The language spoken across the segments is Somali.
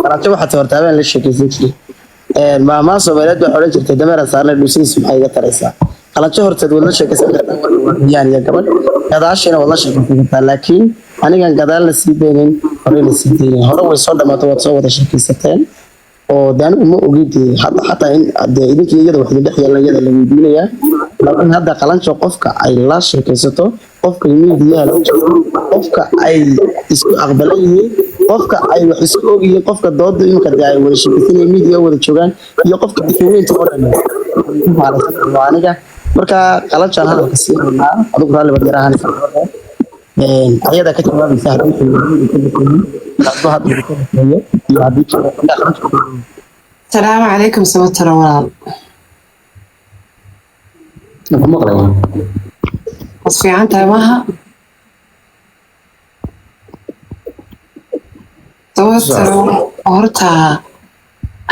Qalanjo waxaad horta habeen la sheekaysan jiray. Maamaa Soomaaliyeed baa odhan jirtay, "Dameeraan saarnay dhuusadiis maxay iga taraysaa?" Qalanjo horteed waad la sheekaysan kartaa yaan iyo gabadh gadaashiina waad la sheekaysan kartaa, laakiin anigan gadaalna sii daynin, horeyna sii daynin. Hore way soo dhamaato, waad soo wada sheekaysateen oo de anigu ma ogi dee hadda xataa in dee idinkii iyada wax idin dhex yeelan, iyada la weydiinayaa. Laakiin hadda Qalanjo qofka ay la sheekaysato, qofka miidiyaha la joogo, qofka ay isku aqbalan yihiin, qofka ay wax isku og yihiin, qofka dooda imika dee ay wada sheekaysanayeen, miidiya wada joogaan, iyo qofka difaaweynta oo dhan waa aniga. Marka Qalanjaan hadalka siinanaa, adigu raalli baad yarahanaysaa. Ayadaa ka jawaabaysa haddii hadduu hadda ka bixeeyo iyo haddii Qalanjo. Salaamu calaykum, Samatara walaal. Ku maqlaya. Was fiican tahay maaha, Samatara? Horta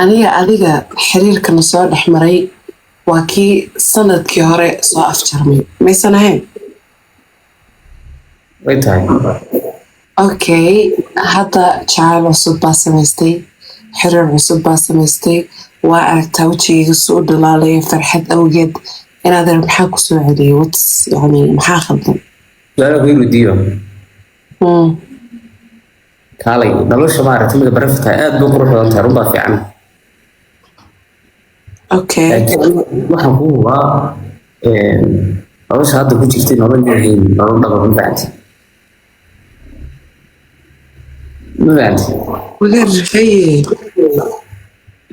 aniga adiga xiriirkana soo dhex maray waa kii sanadkii hore soo afjarmay, maysan ahayn? Way tahay. Okay, hadda jacayl cusub baa samaystay, xiriir cusub baa samaystay. Waa aragtaa wejigayga soo u dhalaalaya farxad awgeed. Inaadeer, maxaa kusoo celiyay? Whats yani, maxaa khaldan? Su-aala kugu weydiiyo. Kaalay, nolosha maaragtay mida baraf tahay aad bay qurux badan tahay, run baa fiican. Laakiin waxaan ku hubaa nolosha hadda ku jirtay nolol yahayn, nolol dhaba. Ma fahanti? Ma fahanti? Wagar haye.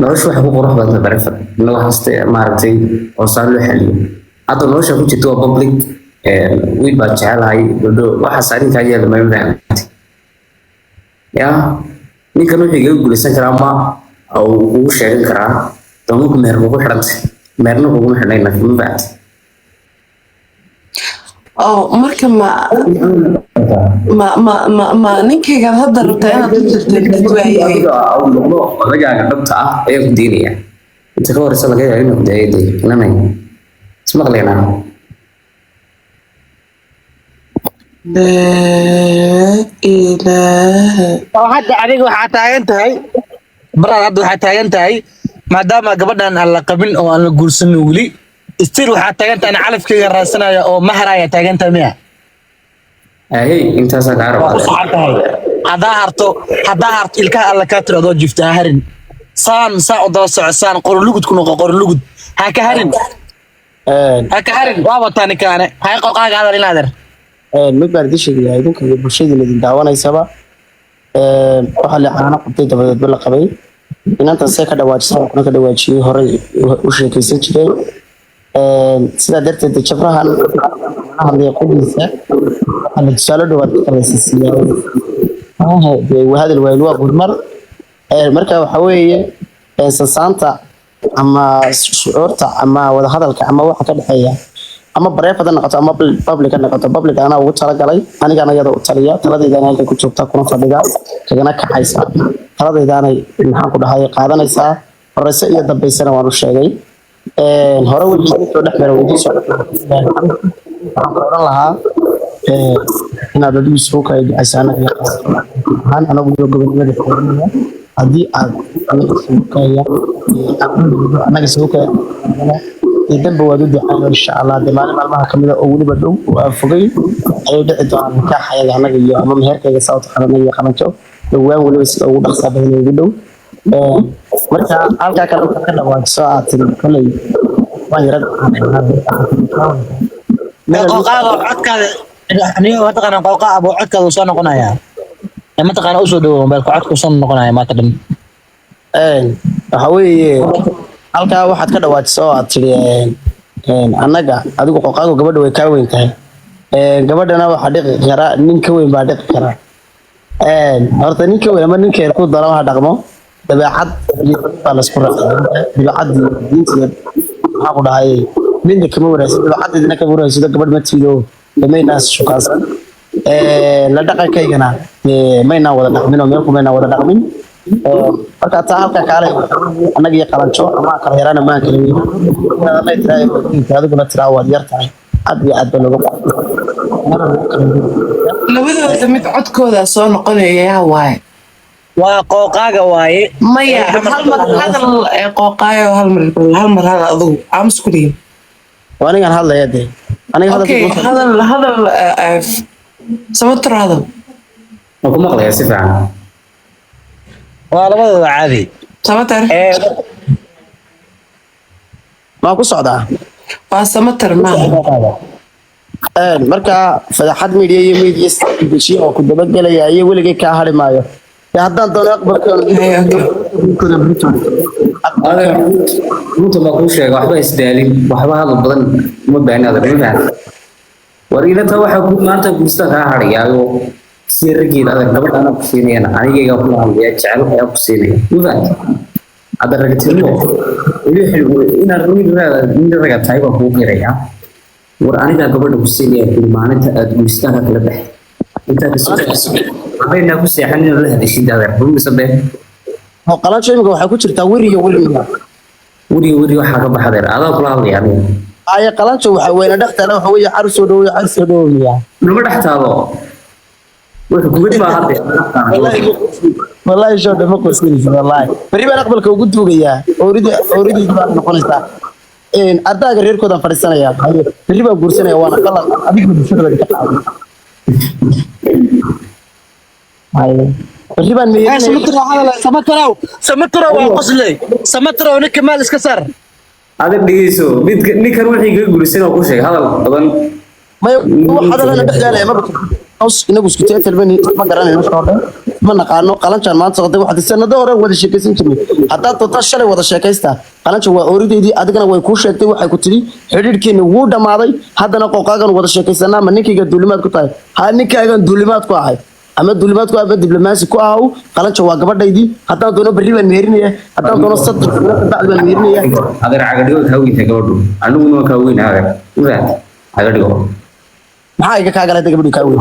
Nolosha waxay ku qurux badan tahay barafad in wax kasta maaragtay oo saan loo xaliyo. Hadda nolosha ku jirta waa public, wiil baa jecelahay, gabdho waxaas arrinkaa yeela. Ma fahanti? Ya ninkan wuxuu igaga guulaysan karaa ama uu kugu sheegan karaa doonku meher kugu xidhantay, meherna kuguma xidhnayna. Ma fahanti? Oo marka ma ninkaygaad hadda rabtaa inaad u jirtid waayahay? Adiga uu noqdo odagaaga dhabta ah ayaan ku diinaya. Inta ka horeysa laga yaabo inuu ku daayo dee inanay ismaqlaynaa. Laa ilaaha. Oo hadda adiga waxaa taagan tahay baraad, hadda waxaa taagan tahay maadaama gabadhan aan la qabin oo aan la guursanin weli, still waxaa taagan tahay in calafkeyga raadsanaya oo maharaya taagan tahay miya? Ahey, intaasaa kaa Waa ku rabaa. saxan tahay. Haddaa harto, haddaa harto, ilkaha alla kaa tiro adoo jifta ha harin. Saan saan u daba soco, saan qorolugud ku noqo, qorolugud ha ka harin, ha ka harin. Waa wataa ninkaane hay qoqaaga hadal inaadeer. Mid baan idin sheegayaa idinka iyo bulshadiina idin daawanaysaba. Waxaa la caano qabtay dabadeedba la qabay. Inantan see ka dhawaajisa kuna ka dhawaajiyey, horey u sheekaysan jireen. Sidaa darteed dee jabrahan la hadlaya qodiisa waxaa la tusaale dhowaad kalaysiisiiyaa dee hadal waayel waa gurmar. Marka waxa weeye sasaanta ama shucuurta ama wadahadalka ama waxa ka dhexeeya, ama private ha noqoto ama public ha noqoto, public anaa ugu talagalay, anigana iyada u taliya. Taladaydaana halkan ku joogta, kuna fadhida, kagana kaxaysa. Taladaydaanay maxaan ku dhahay qaadanaysaa. Horeyse iyo dambeysana waan u sheegay. Hore wixii soo dhex mara weydiin soo dhex mara. Waxaan ku odhan lahaa inaad adigu isugu kala ducayso anaga iyo ahaan anagu iyo gobonimada xoorinaya. Haddii aad anaga isugu kaya anaga isugu kaya iyo dambe waad u ducayno, insha Allah. Dee maalin maalmaha kamida oo weliba dhow oo aan fogeyn ayay dhici doonaan nikaaxayaga anaga iyo ama meherkayga saa u taqaana iyo Qalanjo dhowaan, weliba sida ugu dhaqsaa badan ee ugu dhow. Marka halkaa kale waxaad ka dhawaajiso aad tiri koley waan yara Qoqaaga codkaada aniga mataqaana qoqa abo codkaada uu soo noqonayaa ee mataqaana usoo dhawo mobaylka, codka uu soo noqonaya maanta dhan. Waxa weeye halkaa waxaad ka dhawaajiso oo aad tiri annaga adigu qoqaagu gabadha way kaa weyn tahay. Gabadhana waxaa dhiqi kara nin ka weyn baa dhiqi kara. Horta nin ka weyn ama ninka yar ku dara ha dhaqmo, dabeecad iyo baa laisku raacay. Dabeecad iyo diinta iyo maxaa ku dhahay midna kama wanaagsan, dabeecadeedina kama wanaagsan. Gabadh ma tiido, maynaan shukaansan. La dhaqankaygana maynaan wada dhaqmin oo meel kumaynaan wada dhaqmin. Marka taa halka kaalay annaga iyo Qalanjo ama kala yaraan ama aan kala weynin, inaad annaga tiraa adiguna tiraa waad yar tahay, aad iyo aad baa looga Labadooda mid codkooda soo noqonaya yaa waaye? Waa qooqaaga waaye. Maya, hal mar hadal qooqaayo, hal mar, hal mar hadal adigu aamus ku dhihin. Waa anigaan hadlaya dee, aniga Okay, hadalka. Hadal, hadal, Samatar, hadal. Ma ku maqlayaa si fiican? Waa labadooda caadi. Samatar. Maa ku socdaa? Waa Samatar maaha. Marka fadaxad media iyo media dejiye oo ku dabagelaya iyo weligay kaa hari maayo. Dee haddaan doono aqbalkooda. Hey, okay. Adeer, runta baa kuu sheega, waxba isdaalin, waxba hadal badan uma baahni, adeer, ma fahan. War ilata waxa ku maanta guursta kaa hadhayaayo si raggeeda, adeer, gabadha anaa ku siinayana, anigaygaa kula hadlaya, jecel ayaa ku siinaya, ma fahanti? Hadda ragtinimo weli inaad nin raga tahay baa kuu qirayaa. War anigaa gabadha ku siinaya kuli, maalinta aad guursataa kala baxay intaa kasoo habaynaa ku seexan inaad la hadashid, adeer, run mise been? Oo qalanjo imika waxay ku jirtaa weriyo weriga. Weriga, weriga waxaa ka baxa, adeer, adaa kula hadlaya aniga. Aye, qalanjo waxa weyne dhextana waxa weeye car soo dhaweeyo, car soo dhaweeya. Nama dhex taalo, wuxuu kuga dhibaa hadda. Wallahi show dhama qosinaysa, wallahi beri baan aqbalka ugu duugayaa, oorida ooridii baan noqonaysaa. Ardaaga reerkoodaan fadhiisanayaa. Haye, berri baan guursanaya, waana ballan adiga bulshada laga qaaday. Haye, berri baan meerinaya. Samatrow hadal, Samatrow, Samatrow, waa qosley, Samatrow, ninka maal iska saar. Adeer, dhegeyso, midka ninkan wixii kaga guursan oo ku sheegay hadal badan. Maya, wax hadalana dhex yaalaya maba. Inagu isku teetalmani ma garanayno, soo dhan ma naqaano. Qalanjaan maanta socday, waxaad sanado hore wada sheekaysan jirnay. Haddaad doonto shalay wada sheekaysta. Qalanja waa oorideydii, adigana way kuu sheegtay. Waxay ku tidhi xidhiidhkeeni wuu dhammaaday, haddana qooqaagan wada sheekaysanaa. Ma ninkayga duulimaad ku tahay? Ha, ninkaagan duulimaad ku ahay ama duulimaad ku ama diblomaasi ku ahaw. Qalanja waa gabadhaydii. Haddaan doono berri baan meherinaya, haddaan doono 3 sano kabacdi baan meherinaya. Adeer, cagadhigo kaa weynta gabadhu, aniguna waa kaa weyna, adeer, ma fahanti? Cagadhigo. Maxaa iga kaa galay gabadhu kaa weyn?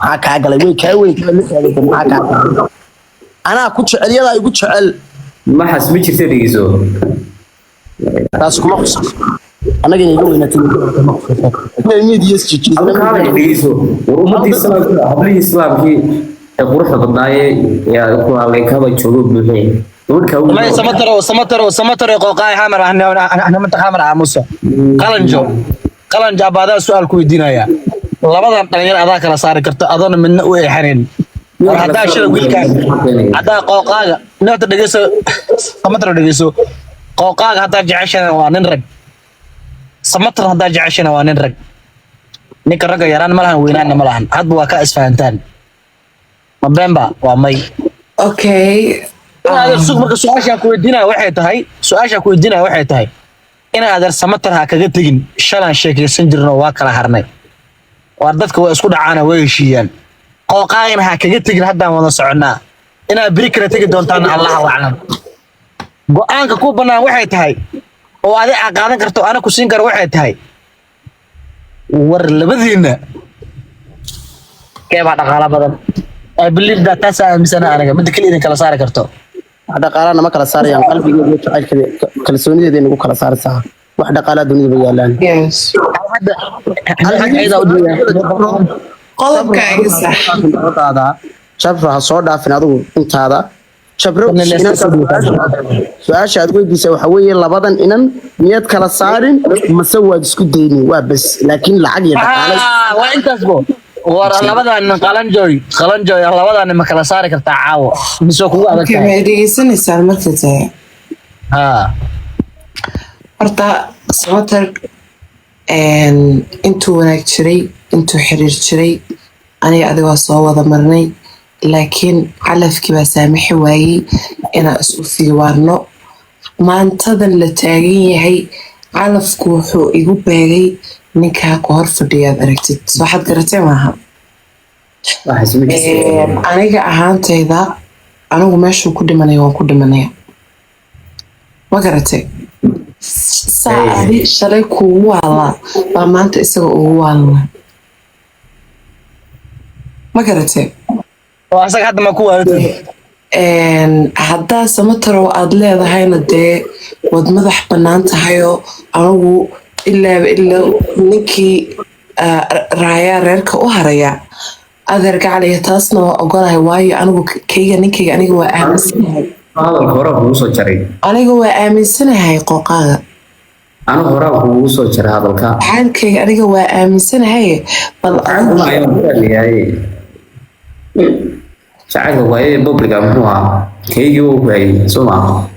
Maxaa kaa galay? Way kaa weyn, maxaa kaa galay? Anaa ku jecel, iyadaa igu jecel. Maxas ma jirta, dhegeyso. Taas kuma khusayso annaga inay iga weynaatay. Kaalay, dhegeyso. War ummadii islaamka, hablihii islaamkii ee quruxda badnaaye ee ku hadlay kaba joogo buuxeen, gabadh kaa Wallahi weyn. Samatrow, Samatrow, Samatrow, qooqaay xamar ahna xamar aamusa. Qalanjo, Qalanjo, abaadaa su'aal ku weydiinaya. Labadan dhalinyar adaa kala saari karto adoona midna u eexanayn. War haddaa shila wiilkaan, haddaa qooqaaga neefta dhegeyso, Samatrow, dhegeyso. Qooqaaga haddaa jeceshana waa nin rag, Samatar haddaa jeceshana waa nin rag. Ninka ragga yaraan ma lahan, weynaanna ma lahan, hadba waa ka isfahantaan. Ma beenba waa may? Okay. Adeer, sug. Marka su-aashaan ku weydiinaya waxay tahay, su-aashaan ku weydiinaya waxay tahay in adeer Samatar ha kaga tegin shalaan sheekaysan jirno, waa kala harnay. Waar dadka waa isku dhacaana, way heshiiyaan. Qooqaagana ha kaga tegin haddaan wada soconnaa, inaad beri kala tegi doontaan Allahu aclam. Go-aanka ku bannaan waxay tahay oo adi aa qaadan karto, ana ku siin karo, waxay tahay: war labadiinna keebaa dhaqaalo badan? I believe that, taas aaminsana aniga, midda keliya idin kala saari karto. Wax dhaqaalana ma kala saarayaan, qalbigeeda iyo jacaylkeeda, kalsoonideeda nagu kala saaraysaa. Wax dhaqaalaa dunida ba yaalaan. Yes. Hadda ayadaa u dhiibaya. Qodobka iga sax. Jabro, ha soo dhaafin adigu intaada. Jabro, su-aasha aad weydiisay waxa weeye: labadan inan miyaad kala saarin mase waad isku dayni? Waa bes, laakiin lacag iyo dhaqaale. Ah, waa intaas bo. War labadan nin, Qalanjoy, Qalanjoy, labadan nin ma kala saari kartaa caawo mise waa kugu adag Okay, tahay? Ma dhegeysanaysaan marka tahay? Ha. Horta Samatar intuu wanaag jiray, intuu xiriir jiray, aniga adiga waa soo wada marnay, laakiin calafkii baa saamixi waayey inaan isu fiiwaarno. Maantadan la taagan yahay, calafku wuxuu igu beegay ninkaa ku hor fadhiyaad aragtid. So waxaad garatay maaha? Waxaas ma jirto. Aniga ahaantayda, anigu meeshuu ku dhimanaya waan ku dhimanaya, ma garatay? Saa adi shalay kuugu waalaa baa maanta isaga ugu waalaa, ma garatay? Oo asaga hadda ma ku waalatay? Haddaa Samatarow aad leedahayna, dee waad madax bannaan tahayoo anigu ilaaba ilaa ninkii raayaa reerka u haraya. Adeer gacaliya, taasna waa ogolahay, waayo anigu kayga, ninkayga, aniga waa aaminsanahay. Hadalka hore kugu soo jaray. Aniga waa aaminsanahay qooqaaga. Anu horaa kugu soo jaray hadalka. Jacaylkayga aniga waa aaminsanahay, bal Jacaylka ayaan ku raaliyahay. Jacaylka waaye public-ga muxuu ahaa? Kaygii wuu ku hayay, soo maaha?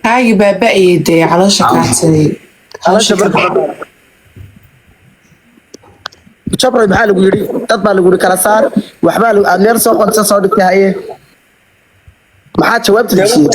Kaagi baaba-ayay dee, caloosha kaadsaday. Caloosha Jabroy, maxaa lagu yidhi? Dad baa lagu yidhi kala saar, waxbaa lagu aad meel soo qonsa soo dhigtay. Haye, maxaa jawaabta la siiyey?